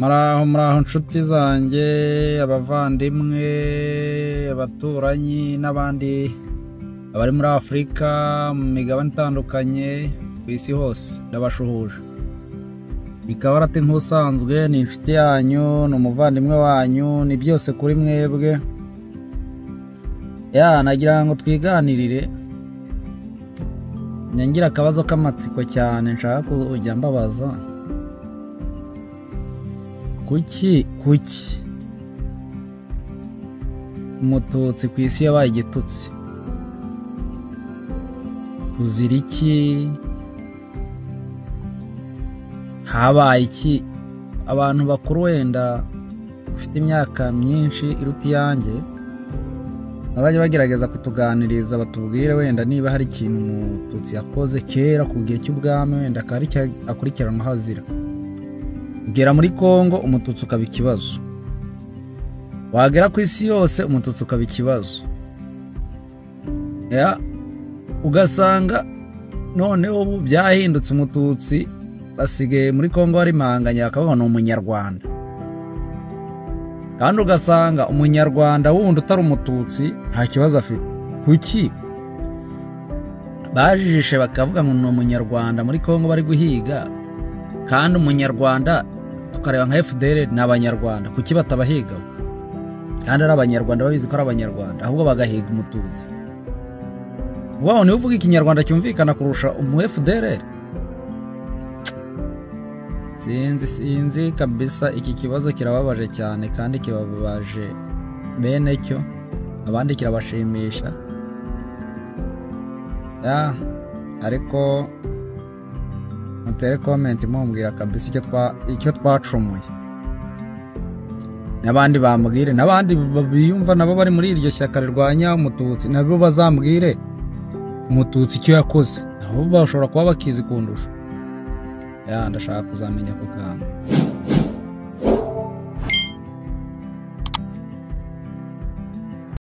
Muraho muraho nshuti zanjye, abavandimwe, abaturanyi n'abandi abari muri Afurika, mu migabane itandukanye ku isi hose, ndabashuhuje. Bikaba ati nk'ubusanzwe ni inshuti yanyu, ni umuvandimwe wanyu, ni byose kuri mwebwe. Ya nagira ngo twiganirire, ngira akabazo k'amatsiko cyane nshaka kujya mbabaza. Kuki umututsi ku isi yabaye igitutsi? Tuzira iki? Habaye iki? Abantu bakuru wenda ufite imyaka myinshi iruta iyanjye bazajya bagerageza kutuganiriza batubwire wenda niba hari ikintu umututsi yakoze kera ku gihe cy'ubwami, wenda akaba aricyo akurikiranwaho azira. Ugera muri Kongo umututsi ukaba ikibazo, wagera ku isi yose umututsi ukaba ikibazo, ya ugasanga noneho ubu byahindutse, umututsi basigaye muri Kongo barimanganya bakavuga ni umunyarwanda, kandi ugasanga umunyarwanda wundi utari umututsi nta kibazo afite. Kuki bajijishe bakavuga ngo ni umunyarwanda muri Kongo bari guhiga, kandi umunyarwanda tukareba nka FDL ni abanyarwanda, kuki batabahiga kandi ari abanyarwanda babizi ko ari abanyarwanda, ahubwo bagahiga umututsi? Waho niwe uvuga ikinyarwanda cyumvikana kurusha umu FDL? Sinzi kabisa, iki kibazo kirababaje cyane kandi kibabaje bene cyo, abandi kirabashimisha. Ya ariko mutere comment mumbwira kabisa icyo twacumuye, n'abandi bambwire, n'abandi biyumva nabo bari muri iryo shyaka rirwanya umututsi nabo bazambwire umututsi icyo yakoze, nabo bashobora kuba bakizi kundusha. Ya ndashaka kuzamenya ako kantu.